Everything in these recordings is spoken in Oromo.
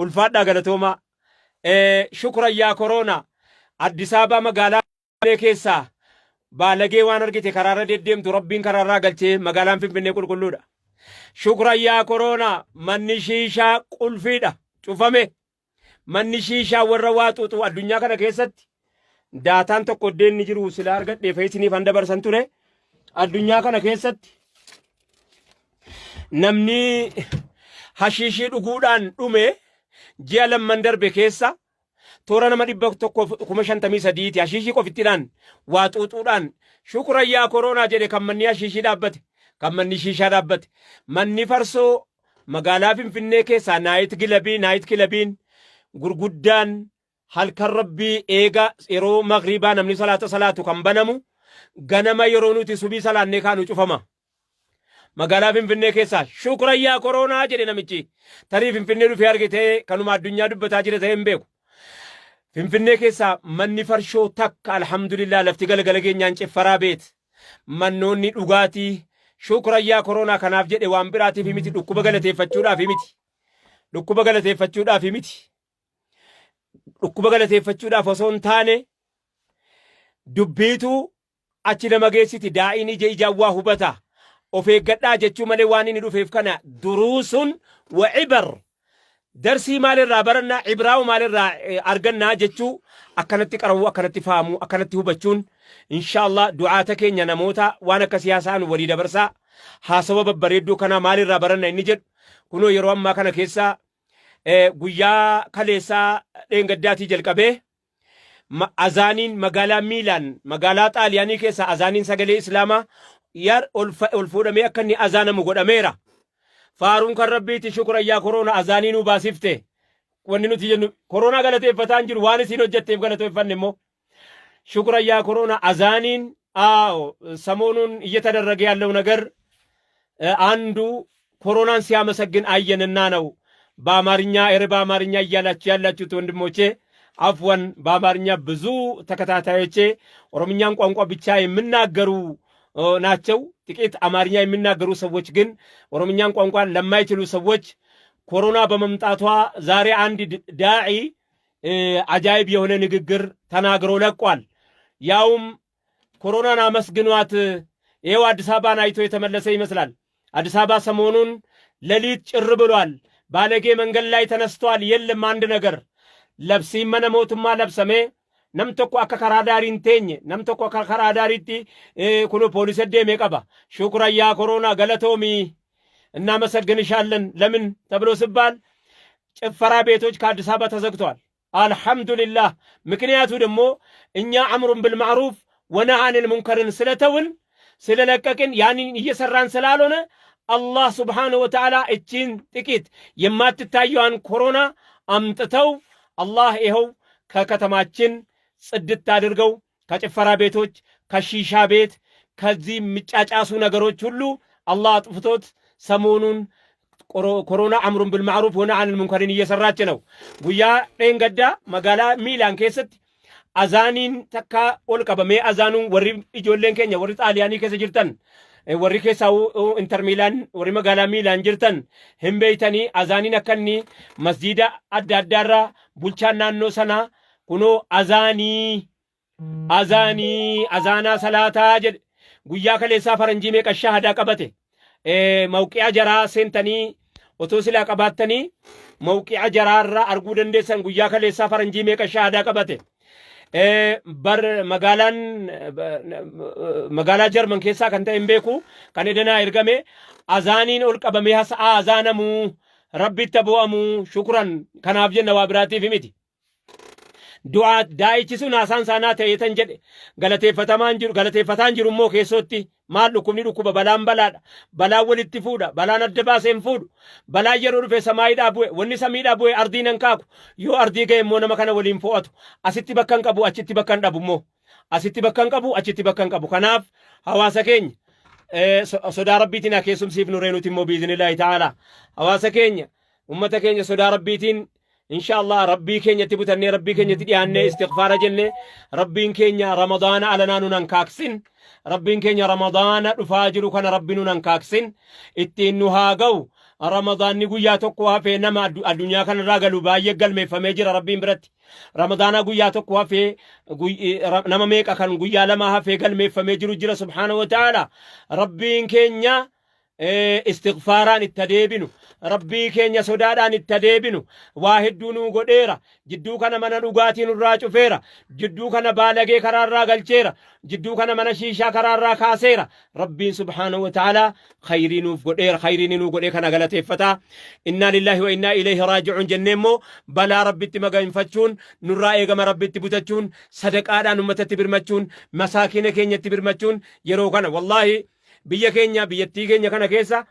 Ulfaadhaa galatoomaa. Shukran yaa koroonaa. Addis Ababaa magaalaa keessaa baalagee waan argite karaarra deddeemtu Rabbiin karaarraa galchee magaalaan Finfinnee qulqulluudha. Shukran yaa koroonaa manni shiishaa qulfiidha cufame. Manni shiishaa warra waa xuuxu addunyaa kana keessatti daataan tokko iddoo inni jiru silaa argadhee feesiniif han dabarsan ture. Addunyaa kana keessatti namni hashiishii dhuguudhaan dhume ji'a lamman darbe keessa toora nama 153,000ti hashiishii qofittiidhaan waa xuuxuudhaan shukran yaa koroonaa jedhe kan manni hashiishii dhaabbate kan manni shiishaa dhaabbate manni farsoo magaalaa Finfinnee keessaa night clubii night clubiin gurguddaan halkan rabbii eega yeroo magriibaa namni salaata salaatu kan banamu ganama yeroo nuti subii salaannee kaanu cufama. Magaalaa Finfinnee keessaa shukran yaa koroonaa jedhe namichi. Tarii Finfinnee dhufee argitee kanuma addunyaa dubbataa jira ta'ee hin beeku. Finfinnee keessaa manni farshoo takka alhamdulillah lafti galgala geenyaan ciffaraa beet. Mannoonni dhugaatii shukran yaa koroonaa kanaaf jedhe waan biraatiif miti dhukkuba galateeffachuudhaaf miti. Dhukkuba galateeffachuudhaaf miti. Dhukkuba galateeffachuudhaaf osoo hin taane dubbiitu achi nama geessiti daa'iin ija ijaan waa hubata of eeggadhaa jechuu malee waan inni dhufeef kana duruusun wa cibar darsii maalirraa barannaa cibraawu maalirraa argannaa jechuu akkanatti qarawuu akkanatti fahamuu akkanatti hubachuun inshaallah du'aata keenya namoota waan akka siyaasaan walii dabarsaa haasawa babbareedduu kanaa maalirraa baranna inni jedhu kunoo yeroo ammaa kana keessa guyyaa kaleessaa dheengaddaatii jalqabee azaaniin magaalaa Miilaan magaalaa Xaaliyaanii keessa azaaniin sagalee Islaamaa yar ol fuudhamee akka inni azaanamu godhameera. Faaruun kan Rabbiiti shukran yaa koroona azaanii nu baasifte. Wanni nuti jennu koroonaa galateeffataa hin jiru waan isiin hojjetteef galateeffanne immoo. Shukran yaa koroona azaaniin አዎ ሰሞኑን እየተደረገ ያለው ነገር አንዱ ኮሮናን ሲያመሰግን አየንና ነው። በአማርኛ ኧረ በአማርኛ እያላችሁ ያላችሁት ወንድሞቼ አፍወን በአማርኛ ብዙ ተከታታዮቼ ኦሮምኛን ቋንቋ ብቻ የሚናገሩ ናቸው። ጥቂት አማርኛ የሚናገሩ ሰዎች ግን ኦሮምኛን ቋንቋ ለማይችሉ ሰዎች ኮሮና በመምጣቷ ዛሬ አንድ ዳዒ አጃይብ የሆነ ንግግር ተናግሮ ለቋል። ያውም ኮሮናን አመስግኗት። ይኸው አዲስ አበባን አይቶ የተመለሰ ይመስላል። አዲስ አበባ ሰሞኑን ሌሊት ጭር ብሏል። ባለጌ መንገድ ላይ ተነስቷል። የለም አንድ ነገር labsiin mana mootummaa labsamee nam tokko akka karaa daarii hin teenye nam tokko akka karaa daariitti kun poolisii deemee qaba. Shukran yaa koሮና galatoomi እናመሰግንሻለን ለምን ተብሎ ሲባል ጭፈራ ቤቶች ከአዲስ አበባ ተዘግተዋል። አልሐምዱሊላህ። ምክንያቱ ደግሞ እኛ أمر بالمعروف ونهي عن المنكر ን ስለተውን ስለለቀቅን ያንን እየሰራን ስላልሆነ አላህ ስብሓነሁ ወተዓላ እቺን ጥቂት የማትታየዋን ኮሮና አምጥተው አላህ ይኸው ከከተማችን ጽድት አድርገው ከጭፈራ ቤቶች፣ ከሺሻ ቤት፣ ከዚህ የሚጫጫሱ ነገሮች ሁሉ አላህ አጥፍቶት ሰሞኑን ኮሮና أمر بالمعروف ونهي عن المنكر ን እየሰራች ነው። Guyyaa dheengaddaa magaalaa Miilaan keessatti azaaniin takka ol qabamee azaanuun warri ijoolleen keenya warri Xaaliyaanii keessa jirtan warri keessaa Inter Miilaan warri magaalaa Miilaan jirtan hin beeytanii azaaniin akka inni masjiida adda addaarraa bulchaan naannoo sanaa kunoo azaanii azaanii azaanaa salaataa jedhe guyyaa kaleessaa faranjii meeqa shahadaa qabate mawqi'a jaraa seentanii otoo silaa qabaattanii mawqi'a jaraarraa arguu dandeessan guyyaa kaleessaa faranjii meeqa shahadaa qabate. Bar magaalaan magaalaa Jarman keessaa kan ta'e hin beeku kan edanaa ergame azaaniin ol qabamee hasa'aa azaanamuu rabbitti bu'amuu shukran kanaaf jenna waa biraatiif miti. Du'aa daa'ichi sun haasaan saanaa ta'ee tan jedhe galateeffatamaan jiru galateeffataan jiru immoo keessootti maal dhukkubni dhukkuba balaan balaadha balaan walitti fuudha balaan adda baasee hin fuudhu balaan yeroo dhufe samaayiidhaa bu'e wanni samiidhaa bu'e ardii nan kaaku yoo ardii ga'e immoo nama kana waliin fo'atu asitti bakka hin qabu achitti bakka hin dhabu immoo asitti bakka hin qabu achitti bakka hin qabu kanaaf hawaasa keenya sodaa rabbiitiin haa keessumsiifnu reenuti immoo biiznillaahi ta'ala hawaasa keenya ummata keenya sodaa rabbiitiin insha Allah rabbii keenyatti butannee rabbii keenyatti dhiyaannee istighfaara jenne rabbiin keenya ramadaana alanaa nun hankaaksin rabbiin keenya ramadaana dhufaa jiru kana rabbi nun hankaaksin ittiin nu haa ga'u. Ramadaanni guyyaa tokko hafee nama addunyaa kanarraa galu baay'ee galmeeffamee jira Rabbiin biratti. Ramadaana guyyaa tokko hafee nama meeqa kan guyyaa lama hafee galmeeffamee jiru jira subhaana wa ta'ala. Rabbiin keenya istighfaaraan itti adeebinu, Rabbii keenya sodaadhaan itti adeebinu. Waa hedduu nuu godheera. Jidduu kana mana dhugaatii nurraa cufeera. Jidduu kana baalagee karaarraa galcheera. Jidduu kana mana shiishaa karaarraa kaaseera. Rabbiin subhaanahu wa ta'aalaa khayrii nuuf godheera. Khayrii inni nuu godhee kana galateeffataa. Innaa lillaahi wa innaa ilayhi raaji'uun jennee immoo balaa Rabbitti maganfachuun nurraa eegama. Rabbitti butachuun, sadaqaadhaan ummatatti birmachuun, masaakiina keenyatti birmachuun yeroo kana wallaahi biyya keenya, biyyattii keenya kana keessa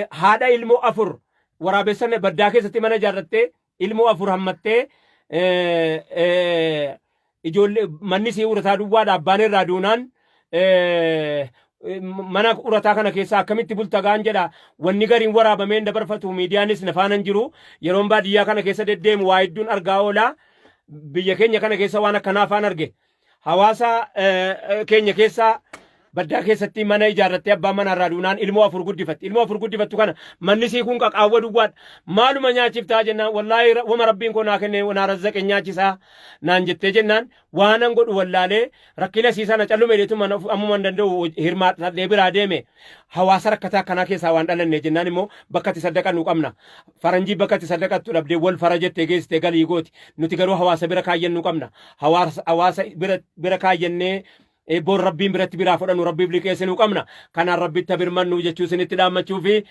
haadha ilmoo afur waraabessa baddaa keessatti mana ijaarrattee, ilmoo afur hammattee, ijoollee manni sii urataa duwwaadha. Abbaan irraa duunaan mana urataa kana keessa akkamitti bulta gaan jedha. Wanni gariin waraabameen dabarfatu, miidiyaanis na faana hin jiru. Yeroon baadiyyaa kana keessa deddeemu waa hedduun argaa oola. Biyya keenya kana keessa waan akkanaa afaan arge. Hawaasa keenya keessa baddaa keessatti mana ijaarrattee abbaan manaa irraa duunaan ilmoo afur guddifatti. Ilmoo afur guddifattu kana manni sii kun qaqaawwa duwwaadha. Maaluma nyaachiftaa jennaan, wallaahi wama Rabbiin koo naa kenne naa razzaqe nyaachisaa naan jettee jennaan, waanan godhu wallaalee rakkina sii sana callume jedheetuma ammuma hin danda'u hirmaadhee biraa deeme. Hawaasa rakkataa akkanaa keessaa waan dhalanne jennaan immoo bakka itti saddaqannu qabna. Faranjii bakka itti saddaqattu dhabdee wal fara jettee geessitee galii gooti. Nuti garuu hawaasa bira kaayyannu qabna. Hawaasa bira kaayyannee bor Rabbiin biratti biraa fudhannu, Rabbiif liqeessinuu qabna. Kanaan Rabbitti birmannu jechuu isinitti dhaammachuu fi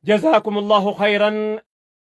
jazaakumullahu khayran.